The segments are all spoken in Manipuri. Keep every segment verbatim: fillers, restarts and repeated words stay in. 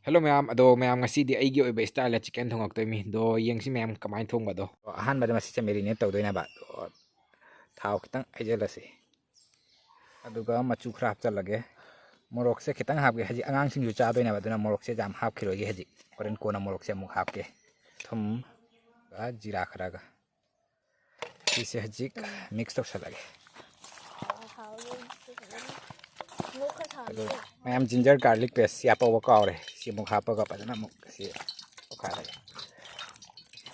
ꯍꯜꯂꯣ ꯃꯌꯥꯝ, ꯑꯗꯣ ꯃꯌꯥꯝ ꯉꯁꯤꯗꯤ ꯑꯩꯒꯤ ꯑꯣꯏꯕ ꯏꯁꯇꯥꯏꯜꯗ ꯆꯤꯀꯟ ꯊꯣꯡꯉꯛꯇꯣꯏꯅꯤ꯫ ꯑꯗꯣ ꯌꯦꯡꯁꯤ ꯃꯌꯥꯝ ꯀꯃꯥꯏꯅ ꯊꯣꯡꯕꯗꯣ꯫ ꯑꯍꯥꯟꯕꯗ ꯃꯁꯤꯁꯦ ꯃꯦꯔꯤꯅꯦꯠ ꯇꯧꯗꯣꯏꯅꯦꯕ꯫ ꯑꯗꯣ ꯊꯥꯎ ꯈꯤꯇꯪ ꯍꯩꯖꯤꯜꯂꯁꯤ꯫ ꯑꯗꯨꯒ ꯃꯆꯨ ꯈꯔ ꯍꯥꯞꯆꯤꯜꯂꯒꯦ꯫ ꯃꯣꯔꯣꯛꯁꯦ ꯈꯤꯇꯪ ꯍꯥꯞꯀꯦ, ꯍꯧꯖꯤꯛ ꯑꯉꯥꯡꯁꯤꯡꯁꯨ ꯆꯥꯗꯣꯏꯅꯦꯕ, ꯑꯗꯨꯅ ꯃꯣꯔꯣꯛꯁꯦ ꯌꯥꯝ ꯍꯥꯞꯈꯤꯔꯣꯏꯒꯦ ꯍꯧꯖꯤꯛ꯫ ꯍꯣꯔꯦꯟ ꯀꯣꯟꯅ ꯃꯣꯔꯣꯛꯁꯦ ꯑꯃꯨꯛ ꯍꯥꯞꯀꯦ꯫ ꯊꯨꯝꯒ ꯖꯤꯔꯥ ꯈꯔꯒ꯫ ꯁꯤꯁꯦ ꯍꯧꯖꯤꯛ ꯃꯤꯛꯁ ꯇꯧꯁꯜꯂꯒꯦ꯫ ꯑꯗꯣ ꯃꯌꯥꯝ ꯖꯤꯟꯖꯔ ꯒꯥꯔꯂꯤꯛ ꯄꯦꯁ ꯁꯤ ꯍꯥꯞꯄꯧꯕ ꯀꯥꯎꯔꯦ꯫ ꯁꯤ ꯑꯃꯨꯛ ꯍꯥꯞꯄꯒ ꯐꯖꯅ ꯑꯃꯨꯛ ꯁꯤ ꯇꯧꯈꯥꯏꯔꯒꯦ꯫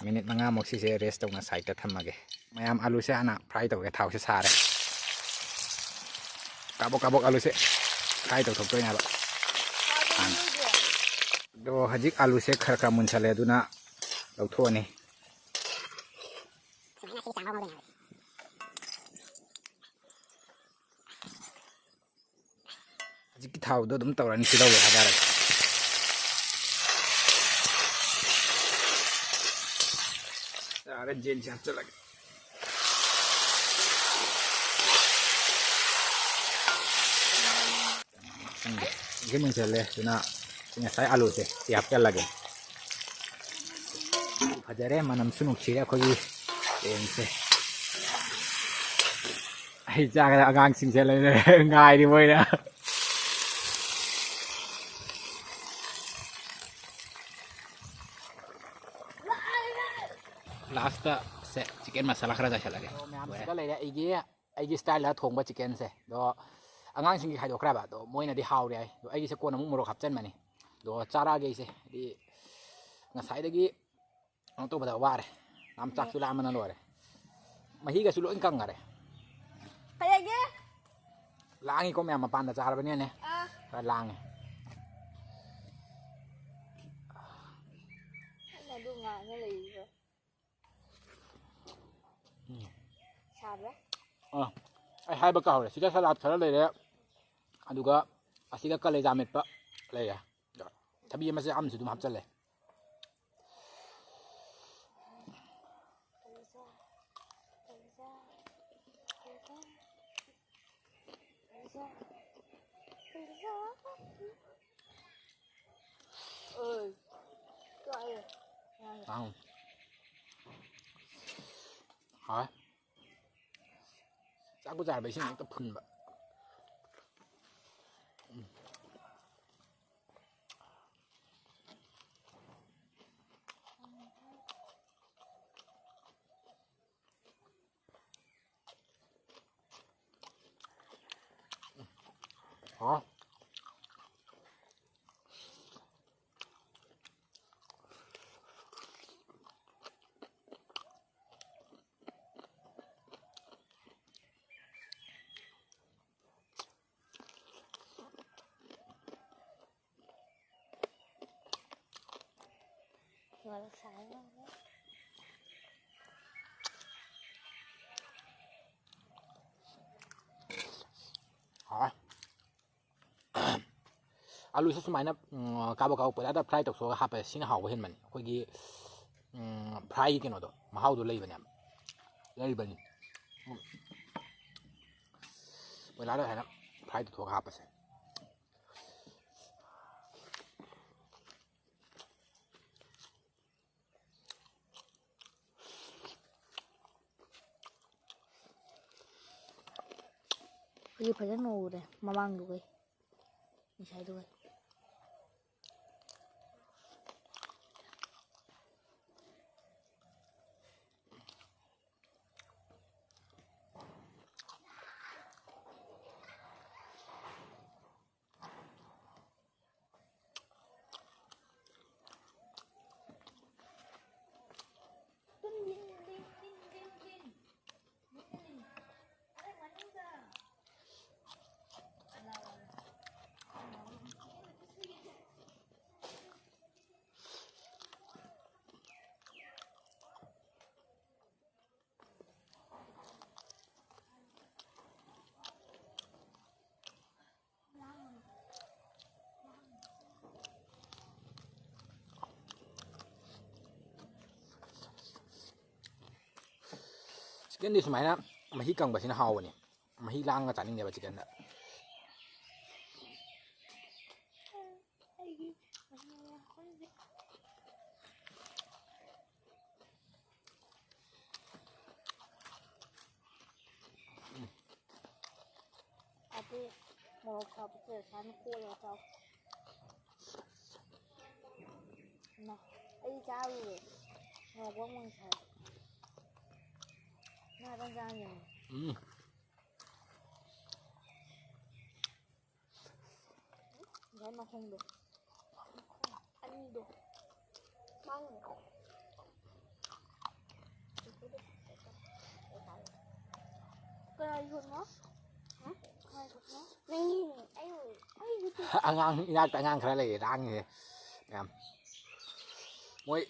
ꯃꯤꯅꯤꯠ ꯃꯉꯥꯃꯨꯛ ꯁꯤꯁꯦ ꯔꯦꯁ ꯇꯧꯅ ꯁꯥꯏꯠꯇ ꯊꯝꯃꯒꯦ꯫ ꯃꯌꯥꯝ ꯑꯂꯨꯁꯦ ꯍꯥꯟꯅ ꯐ꯭ꯔꯥꯏ ꯇꯧꯒꯦ꯫ ꯊꯥꯎꯁꯦ ꯁꯥꯔꯦ꯫ ꯀꯥꯕꯣꯛ ꯀꯥꯕꯣꯛ ꯑꯂꯨꯁꯦ ꯐ꯭ꯔꯥꯏ ꯇꯧꯊꯣꯛꯇꯣꯏꯅꯦꯕ꯫ ꯑꯗꯣ ꯍꯧꯖꯤꯛ ꯑꯂꯨꯁꯦ ꯈꯔ ꯈꯔ ꯃꯨꯟꯁꯜꯂꯦ, ꯑꯗꯨꯅ ꯂꯧꯊꯣꯛꯑꯅꯤ꯫ ꯍꯧꯖꯤꯛꯀꯤ ꯊꯥꯎꯗꯣ ꯑꯗꯨꯝ ꯇꯧꯔꯅꯤ, ꯇꯤꯜꯍꯧꯒ ꯊꯥꯗꯔꯒ꯫ ꯌꯥꯔꯦ, ꯖꯦꯟꯁꯦ ꯍꯥꯞꯆꯤꯜꯂꯒꯦ꯫ ꯁꯤꯁꯦ ꯃꯨꯟꯁꯤꯜꯂꯦ, ꯑꯗꯨꯅ ꯁꯤ ꯉꯁꯥꯏ ꯑꯂꯨꯁꯦ ꯁꯤ ꯍꯥꯞꯆꯤꯜꯂꯒꯦ꯫ ꯐꯖꯔꯦ, ꯃꯅꯝꯁꯨ ꯅꯨꯡꯁꯤꯔꯦ ꯑꯩꯈꯣꯏꯒꯤ ꯌꯦꯟꯁꯦ꯫ ꯑꯩ ꯆꯥꯒꯗ ꯑꯉꯥꯡꯁꯤꯡꯁꯦ ꯂꯩꯔꯦ, ꯉꯥꯏꯔꯤ ꯃꯣꯏꯅ꯫ ꯂꯥꯁꯇ ꯁꯦ ꯆꯤꯀꯟ ꯃꯁꯥꯂꯥ ꯈꯔ ꯆꯥꯏꯁꯤꯜꯂꯒꯦ꯫ ꯃꯌꯥꯝꯁꯤꯒ ꯂꯩꯔꯦ ꯑꯩꯒꯤ ꯑꯩꯒꯤ ꯏꯁꯇꯥꯏꯜꯗ ꯊꯣꯡꯕ ꯆꯤꯀꯟꯁꯦ꯫ ꯑꯗꯣ ꯑꯉꯥꯡꯁꯤꯡꯒꯤ ꯈꯥꯏꯗꯣꯛꯈ꯭ꯔꯦꯕ꯫ ꯑꯗꯣ ꯃꯣꯏꯅꯗꯤ ꯍꯥꯎꯔꯦ ꯍꯥꯏ꯫ ꯑꯗꯣ ꯑꯩꯒꯤꯁꯦ ꯀꯣꯟꯅ ꯑꯃꯨꯛ ꯃꯣꯔꯣꯛ ꯍꯥꯞꯆꯟꯕꯅꯤ꯫ ꯑꯗꯣ ꯆꯥꯔꯛꯑꯒꯦ ꯑꯩꯁꯦ꯫ ꯍꯥꯏꯗꯤ ꯉꯁꯥꯏꯗꯒꯤ ꯀꯩꯅꯣ ꯇꯧꯕꯗ ꯋꯥꯔꯦ꯫ ꯌꯥꯝ ꯆꯥꯛꯁꯨ ꯂꯥꯝꯕꯅ ꯂꯣꯏꯔꯦ꯫ ꯃꯍꯤꯒꯁꯨ ꯂꯣꯏ ꯀꯪꯈꯔꯦ꯫ ꯀꯩ ꯍꯥꯏꯒꯦ? ꯂꯥꯡꯉꯤꯀꯣ ꯃꯌꯥꯝ, ꯃꯄꯥꯟꯗ ꯆꯥꯔꯕꯅꯤꯅꯅꯦ꯫ ꯑꯥ꯫ ꯈꯔ ꯂꯥꯡꯉꯦ꯫ ꯑꯩꯅ ꯑꯗꯨ ꯉꯥꯡꯉ ꯂꯩꯔꯤꯕ꯫ ꯎꯝ꯫ ꯁꯥꯕ꯭ꯔꯥ? ꯑꯥ, ꯑꯩ ꯍꯥꯏꯕ ꯀꯥꯎꯔꯦ꯫ ꯁꯤꯗ ꯁꯂꯥꯗ ꯈꯔ ꯂꯩꯔꯦ, ꯑꯗꯨꯒ ꯑꯁꯤꯒ ꯀꯂꯦꯖꯥ ꯃꯦꯠꯄ ꯂꯩꯔꯦ꯫ ꯊꯕꯤ ꯃꯆꯥ ꯑꯃꯁꯨ ꯑꯗꯨꯝ ꯍꯥꯞꯆꯜꯂꯦ꯫ ꯇꯥꯡ꯫ ꯍꯥꯎꯋꯦ꯫ ꯆꯥꯛꯄꯨ ꯆꯥꯔꯕ ꯏꯁꯤꯡ ꯍꯦꯛꯇ ꯐꯨꯟꯕ꯫ ꯎꯝ꯫ ꯍꯥꯎ꯫ ꯍꯥꯎꯋꯦ꯫ ꯑꯂꯨꯁꯦ ꯁꯨꯃꯥꯏꯅ, ꯎꯝ, ꯀꯥꯕꯛ ꯀꯥꯕꯛ ꯄꯣꯏꯂꯥꯗ fry ꯇꯧꯊꯣꯛꯑꯒ ꯍꯥꯞꯄꯁꯦ, ꯁꯤꯅ ꯍꯥꯎꯕ ꯍꯦꯟꯕꯅꯤ꯫ ꯑꯩꯈꯣꯏꯒꯤ, ꯎꯝ, fryꯒꯤ ꯀꯩꯅꯣꯗꯣ, ꯃꯍꯥꯎꯗꯣ ꯂꯩꯕꯅꯦꯕ꯫ ꯂꯩꯕꯅꯤ꯫ ꯎꯝ꯫ ꯄꯣꯏꯂꯥꯗ ꯁꯨꯃꯥꯏꯅ fry ꯇꯧꯊꯣꯛꯑꯒ ꯍꯥꯞꯄꯁꯦ꯫ ꯍꯧꯖꯤꯛ ꯐꯖꯅ ꯎꯔꯦ, ꯃꯃꯥꯡꯗꯨꯒꯩ, ꯉꯁꯥꯏꯗꯨꯒꯩ꯫ Chickenꯗꯤ ꯁꯨꯃꯥꯏꯅ ꯃꯍꯤ ꯀꯪꯕꯁꯤꯅ ꯍꯥꯎꯕꯅꯤ꯫ ꯃꯍꯤ ꯂꯥꯡꯉꯒ ꯆꯥꯅꯤꯡꯗꯦꯕ chickenꯗ꯫ ꯃꯣꯔꯣꯛ ꯁꯥꯕꯁꯦ ꯁꯨꯃꯥꯏꯅ ꯀꯣꯠꯂꯒ ꯆꯥꯎ꯫ ꯏꯃꯥ, ꯑꯩ ꯆꯥꯔꯨꯔꯦ꯫ ꯃꯣꯔꯣꯛ ꯕꯣꯡ ꯕꯣꯡ ꯁꯥꯏ꯫ ꯅꯪ ꯈꯛꯇꯪ ꯆꯥꯅꯤꯡꯉꯦ꯫ ꯎꯝ꯫ ꯉꯁꯥꯏ ꯃꯈꯣꯡꯗꯣ꯫ ꯑꯅꯤꯗꯣ꯫ ꯃꯥꯡꯉꯦ꯫ ꯀꯅꯥꯒꯤ ꯈꯨꯠꯅꯣ? ꯍꯥ? ꯀꯅꯥꯒꯤ ꯈꯨꯠꯅꯣ? ꯅꯪꯒꯤꯅꯦ꯫ ꯑꯩ, ꯑꯩ ꯈꯨꯠꯇꯤ꯫ ꯑꯉꯥꯡ, ꯏꯅꯥꯛꯇ ꯑꯉꯥꯡ ꯈꯔ ꯂꯩꯌꯦ, ꯂꯥꯡꯉꯤꯁꯦ ꯌꯥꯝ꯫ ꯃꯣꯏ,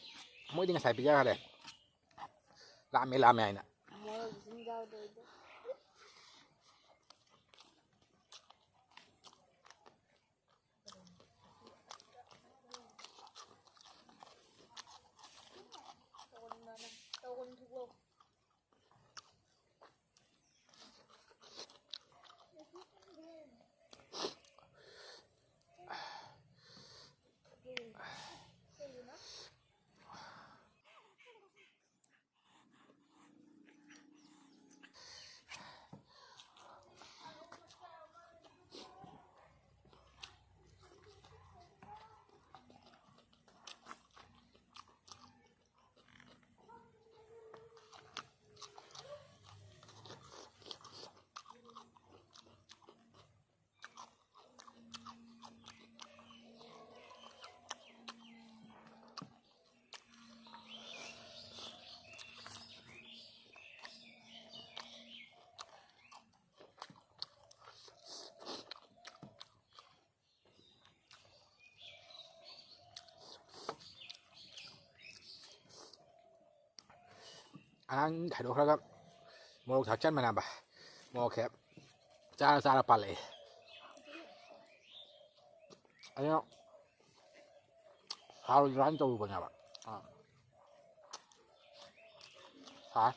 ꯃꯣꯏꯗꯤ ꯉꯁꯥꯏ ꯄꯤꯖꯈ꯭ꯔꯦ꯫ ꯂꯥꯝꯃꯦ, ꯂꯥꯝꯃꯦ ꯍꯥꯏꯅ꯫ ꯃꯣꯔꯣꯛ ꯆꯤꯡꯖꯥꯎꯗꯣ ꯑꯩꯗꯣ꯫ ꯑꯉꯥꯡ ꯈꯥꯏꯗꯣꯛꯈ꯭ꯔꯒ ꯃꯣꯔꯣꯛ ꯊꯥꯛꯆꯟꯕꯅꯦꯕ꯫ ꯃꯣꯔꯣꯛꯁꯦ ꯆꯥꯔ ꯆꯥꯔ ꯄꯥꯜꯂꯛꯑꯦ꯫ ꯑꯩꯅ ꯍꯥꯎꯔꯣꯏꯗ꯭ꯔꯥ ꯍꯥꯏꯅ ꯇꯧꯔꯨꯕꯅꯦꯕ꯫ ꯑꯥ꯫ ꯍꯥ?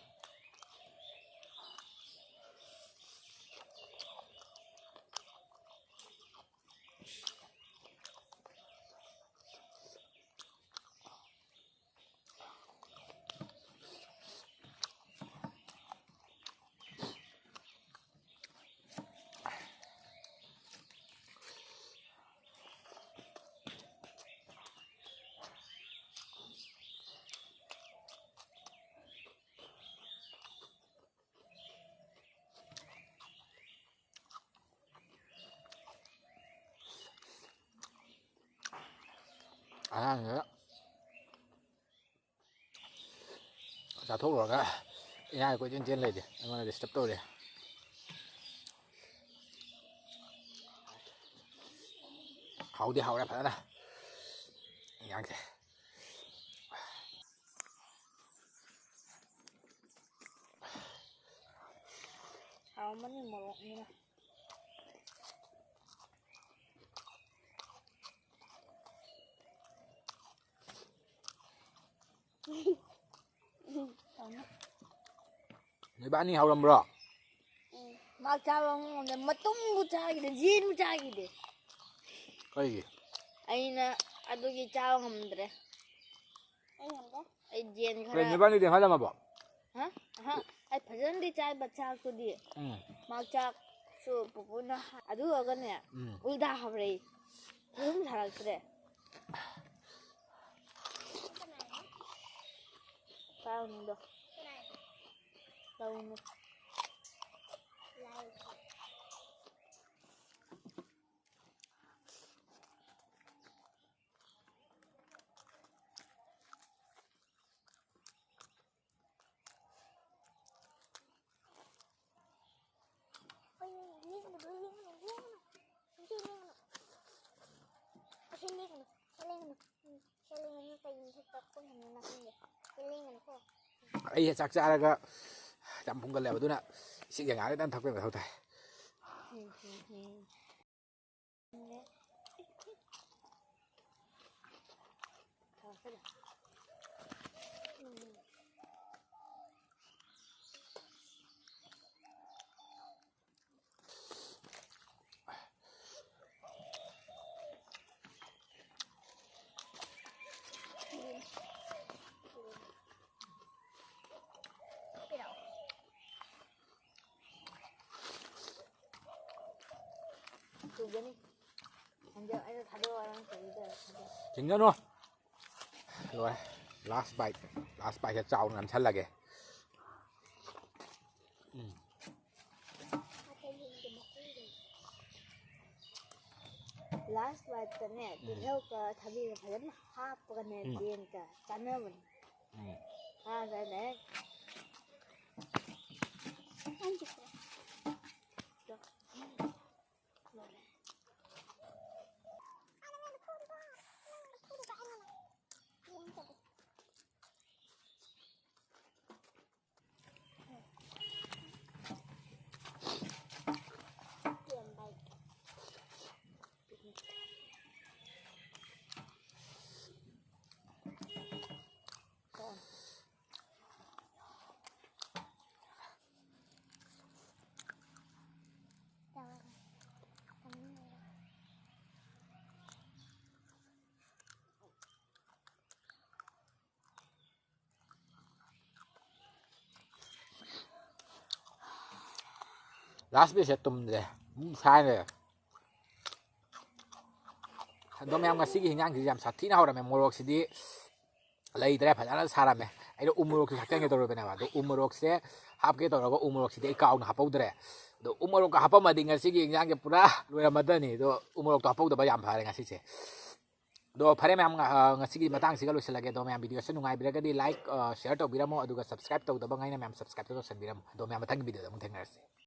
ꯑꯉꯥꯡꯗꯨꯅ ꯆꯥꯊꯣꯛꯂꯨꯔꯒ ꯏꯌꯥꯡ ꯀꯣꯏꯆꯦꯟ ꯆꯦꯟ ꯂꯩꯔꯦ, ꯑꯩꯉꯣꯟꯗ disturb ꯇꯧꯔꯦ꯫ ꯍꯥꯎꯗꯤ ꯍꯥꯎꯔꯦ ꯐꯖꯅ ꯏꯌꯥꯡꯁꯦ꯫ ꯍꯥꯎꯔꯝꯃꯅꯤ ꯃꯣꯔꯣꯛꯅꯤꯅ꯫ ꯅꯣꯏꯕꯥꯅꯤ ꯍꯧꯔꯝꯕ꯭ꯔꯣ? ꯎꯝ꯫ ꯃꯥ ꯆꯥꯕ ꯉꯝꯗꯦ꯫ ꯃꯇꯨꯝꯕꯨ ꯆꯥꯈꯤꯗꯦ, ꯌꯦꯟꯕꯨ ꯆꯥꯈꯤꯗꯦ꯫ ꯀꯩꯒꯤ? ꯑꯩꯅ ꯑꯗꯨꯒꯤ ꯆꯥꯕ ꯉꯝꯗ꯭ꯔꯦ꯫ ꯑꯩ ꯉꯝꯗꯦ꯫ ꯑꯩ ꯌꯦꯟ ꯀꯩ, ꯈꯔ ꯅꯣꯏꯕꯥꯅꯤꯗꯤ ꯍꯥꯜꯂꯝꯃꯕꯣ? ꯍꯥ? ꯑꯍ꯫ ꯑꯩ ꯐꯖꯅꯗꯤ ꯆꯥꯏꯕ ꯆꯥꯛꯇꯨꯗꯤ꯫ ꯎꯝ꯫ ꯃꯥ ꯆꯥꯛꯁꯨ ꯄꯨꯄꯨꯅ ꯍꯥ-, ꯑꯗꯨ ꯑꯣꯏꯔꯒꯅꯦ, ꯎꯝ꯫ ꯎꯜꯗꯥ ꯍꯥꯞꯄꯔꯛꯏ꯫ ꯐꯖꯅ ꯁꯥꯔꯛꯇ꯭ꯔꯦ꯫ ꯆꯥꯔꯨꯅꯨꯗꯣ꯫ ꯆꯥꯔꯨꯅꯨ꯫ ꯑꯩ ꯆꯥꯛ ꯆꯥꯔꯒ ꯌꯥꯝ ꯄꯨꯝꯒꯜꯂꯦꯕ, ꯑꯗꯨꯅ ꯏꯁꯤꯡ ꯉꯥꯏꯍꯥꯛ ꯈꯤꯇꯪ ꯊꯛꯄꯩ ꯃꯊꯧ ꯇꯥꯏ꯫ ꯆꯤꯡꯒꯅꯨ꯫ ꯂꯣꯏꯔꯦ꯫ Last bite꯫ Last biteꯁꯦ ꯆꯥꯎꯅ ꯅꯝꯁꯜꯂꯒꯦ꯫ ꯎꯝ꯫ Last bite-ꯇꯅꯦ, ꯎꯝ꯫ ꯇꯤꯜꯍꯧꯒ ꯊꯕꯤꯒ ꯐꯖꯅ ꯍꯥꯞꯄꯒꯅꯦ, ꯎꯝ꯫ ꯌꯦꯟꯒ ꯆꯥꯟꯅꯕꯅꯦ꯫ ꯎꯝ꯫ ꯆꯥꯗ꯭ꯔꯅꯦ꯫ ꯂꯣꯏꯔꯦ꯫ Last piece-ꯁꯦ ꯇꯨꯝꯗ꯭ꯔꯦ꯫ ꯎꯝ, ꯁꯥꯏꯅꯦ꯫ ꯑꯗꯣ ꯃꯌꯥꯝ, ꯉꯁꯤꯒꯤ ꯍꯤꯟꯖꯥꯡꯁꯤꯗꯤ ꯌꯥꯝ ꯁꯥꯊꯤꯅ ꯍꯧꯔꯝꯃꯦ꯫ ꯃꯣꯔꯣꯛꯁꯤꯗꯤ ꯂꯩꯇ꯭ꯔꯦ, ꯐꯖꯅ ꯁꯥꯔꯝꯃꯦ꯫ ꯑꯩꯅ ꯎ ꯃꯣꯔꯣꯛꯁꯦ ꯊꯥꯛꯆꯟꯒꯦ ꯇꯧꯔꯕꯅꯦꯕ꯫ ꯑꯗꯣ ꯎ ꯃꯣꯔꯣꯛꯁꯦ ꯍꯥꯞꯀꯦ ꯇꯧꯔꯒ ꯎ ꯃꯣꯔꯣꯛꯁꯤꯗꯤ ꯑꯩ ꯀꯥꯎꯅ ꯍꯥꯞꯍꯧꯗ꯭ꯔꯦ꯫ ꯑꯗꯣ ꯎ ꯃꯣꯔꯣꯛꯀ ꯍꯥꯞꯄꯝꯃꯗꯤ ꯉꯁꯤꯒꯤ ꯍꯤꯟꯖꯥꯡꯁꯦ ꯄꯨꯔꯥ ꯂꯣꯏꯔꯝꯃꯗꯅꯤ꯫ ꯑꯗꯣ ꯎ ꯃꯣꯔꯣꯛꯇꯣ ꯍꯥꯞꯍꯧꯗꯕ ꯌꯥꯝ ꯐꯔꯦ ꯉꯁꯤꯁꯦ꯫ ꯑꯗꯣ ꯐꯔꯦ ꯃꯌꯥꯝ, ꯑ, ꯉꯁꯤꯒꯤ ꯃꯇꯥꯡꯁꯤꯒ ꯂꯣꯏꯁꯤꯜꯂꯒꯦ꯫ ꯑꯗꯣ ꯃꯌꯥꯝ, video-ꯁꯦ ꯅꯨꯡꯉꯥꯏꯕꯤꯔꯒꯗꯤ like, ꯑ, share ꯇꯧꯕꯤꯔꯝꯃꯣ, ꯑꯗꯨꯒ subscribe ꯇꯧꯗꯕ ꯉꯩꯅ ꯃꯌꯥꯝ subscribe ꯇꯧꯁꯟꯕꯤꯔꯝꯃꯣ꯫ ꯑꯗꯣ ꯃꯌꯥꯝ, ꯃꯊꯪꯒꯤ video-ꯗ ꯑꯃꯨꯛ ꯊꯦꯡꯅꯔꯁꯤ꯫